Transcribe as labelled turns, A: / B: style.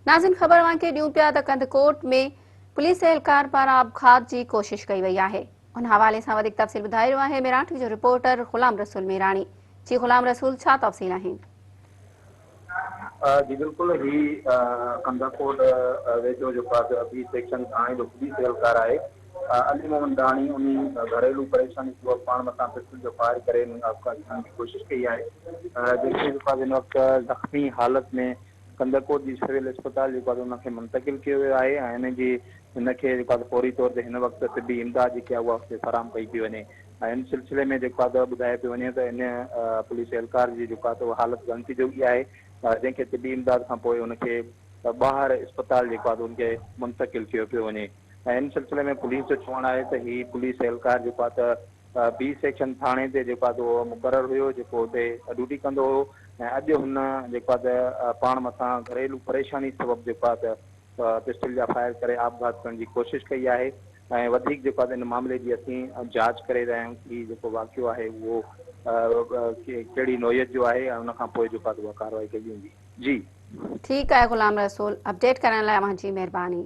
A: ناظرين خبر اوهان کي ڏيون پيا ته ڪنڌڪوٽ ۾ پوليس اهلڪار پاران آپگهات جي ڪوشش ڪئي وئي آهي ان حوالي سان وڌيڪ تفصيل ٻڌائي رهيو آهي ميراٺ جو رپورٽر غلام رسول ميراڻي جي غلام رسول ڇا تفصيل آهن.
B: جي بلڪل هي ڪنڌڪوٽ ويجهو جيڪو آهي بي سيڪشن ٿاڻي جو پوليس اهلڪار آهي علي محمد ڏاهاڻي انهي گهريلو پريشاني سبب پاڻ مٿان پسٽل جو فائر ڪري آپگهات ڪرڻ جي ڪوشش ڪئي آهي جنهن کي جيڪو آهي هن وقت زخمي حالت ۾ ڪنڌڪوٽ جي سول اسپتال جيڪو آهي ان کي منتقل ڪيو ويو آهي ۽ ان جي هن کي جيڪو آهي فوري طور تي هن وقت طبي امداد جيڪي آهي اها اتي فراهم ڪئي پئي وڃي ۽ ان سلسلي ۾ جيڪو آهي ٻڌايو پيو وڃي ته ان پوليس اهلڪار جي جيڪو آهي اها حالت ڳڻتي جوڳي آهي جنهن کي طبي امداد کان پوء ان کي ٻاهر اسپتال جيڪو آهي ان کي منتقل ڪيو پيو وڃي ۽ ان سلسلي ۾ پوليس جو چوڻ آهي ته هي پوليس اهلڪار جيڪو آهي ته بي سيڪشن ٿاڻي تي جيڪو آهي اهو مقرر هيو جيڪو اتي ڊيوٽي ڪندو هيو ۽ اڄ هن جيڪو آهي ته پاڻ مٿان گهريلو پريشاني سبب جيڪو آهي ته پسٽل جا فائر ڪري آپگهات ڪرڻ جي ڪوشش ڪئي آهي ۽ وڌيڪ جيڪو آهي ته ان معاملي جي اسين جاچ ڪري رهيا آهيون ته هي جيڪو واقعو آهي اهو ڪهڙي نوعيت جو آهي ۽ ان کان پوء جيڪو آهي ته اها ڪارروائي ڪئي ويندي جي.
A: ٺيڪ آهي غلام رسول اپڊيٽ ڪرڻ لاء اوهان جي مهرباني.